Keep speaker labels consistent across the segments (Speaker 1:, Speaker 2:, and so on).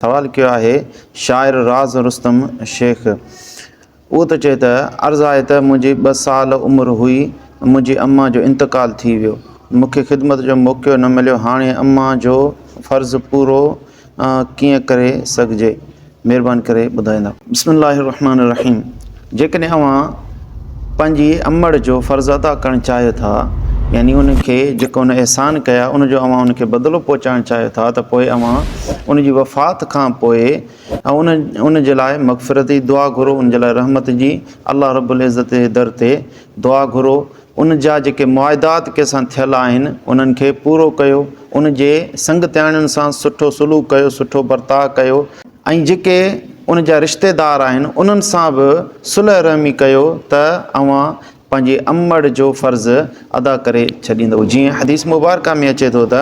Speaker 1: سوال ڪيو آهي شاعر راز رستم شيخ اهو ٿو چئي ته عرض آهي ته منهنجي ٻه سال عمر هئي منهنجي امان جو انتقال ٿي ويو مون کي خدمت جو موقعو نه مليو هاڻي امان جو فرض پورو ڪيئن ڪري سگهجي مهرباني ڪري ٻڌائيندا. بسم الله الرحمن الرحيم جيڪڏهن اوهان پنهنجي امڙ جو فرض ادا ڪرڻ چاهيو ٿا يعني ان کي جيڪو ان احسان ڪيا ان جو اوهان ان کي بدلو پهچائڻ چاهيو ٿا ته پوء اوهان ان جي وفات کان پوء ان ان جي لاء مغفرت جي دعا گهرو ان جي لاء رحمت جي الله رب العزت جي در تي دعا گهرو ان جا جيڪي معاهدات ڪنهن سان ٿيل آهن انهن کي پورو ڪيو، ان جي سنگتياڻين سان سٺو سلوڪ ڪيو، سٺو برتاء ڪيو ۽ جيڪي ان جا رشتيدار آهن انهن سان به صلح رحمي ڪيو ته اوهان پنهنجي امڙ جو فرض ادا ڪري ڇڏيندؤ. جيئن حديث مبارڪه ۾ اچي ٿو ته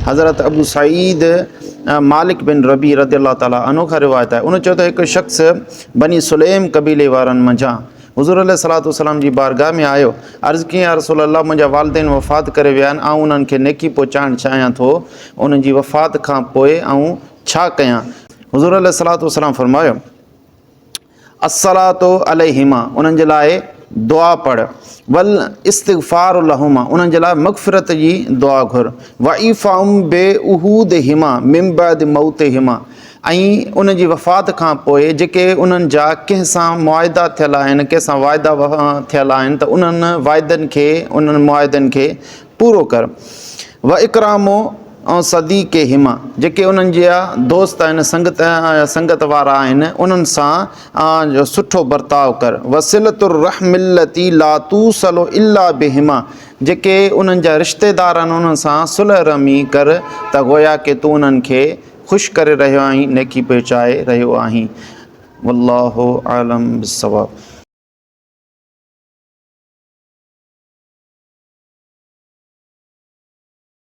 Speaker 1: حضرت ابو سعيد مالڪ بن ربيع رضي الله تعالٰي عنه کان روايت آهي ان چيو ته هڪ شخص بني سليم قبيلي وارن منجهان حضور عليه الصلوة والسلام جي بارگاهه ۾ آيو، عرض ڪيائين، يا رسول الله! منهنجا والدين وفات ڪري ويا آهن، آئون انهن کي نيڪي پهچائڻ چاهيان ٿو، انهن جي وفات کان پوء آئون ڇا ڪيان؟ حضور عليه الصلوة والسلام فرمايو، الصلوة عليهما، انهن جي لاء دعا پڙهه، والاستغفار لهما، انهن جي لاء مغفرت جي دعا گهر، وايفاء بعهودهما من بعد موتهما، ۽ ان جي وفات کان پوء جيڪي انهن جا ڪنهن سان معاهدا ٿيل آهن، ڪنهن سان واعدا ٿيل آهن ته انهن واعدن کي، انهن معاهدن کي پورو ڪر. واڪرام صديقهما جيڪي انهن جا دوست آهن، سنگت سنگت وارا آهن، انهن سان سٺو برتاء ڪر. وصلة الرحم التي لا توصل الا بهما جيڪي انهن جا رشتيدار آهن، انهن سان صلح رحمي ڪر ته گويا ڪي تون انهن کي خوش ڪري رهيو آهين، نيڪي پهچائي رهيو آهين. والله اعلم بالصواب.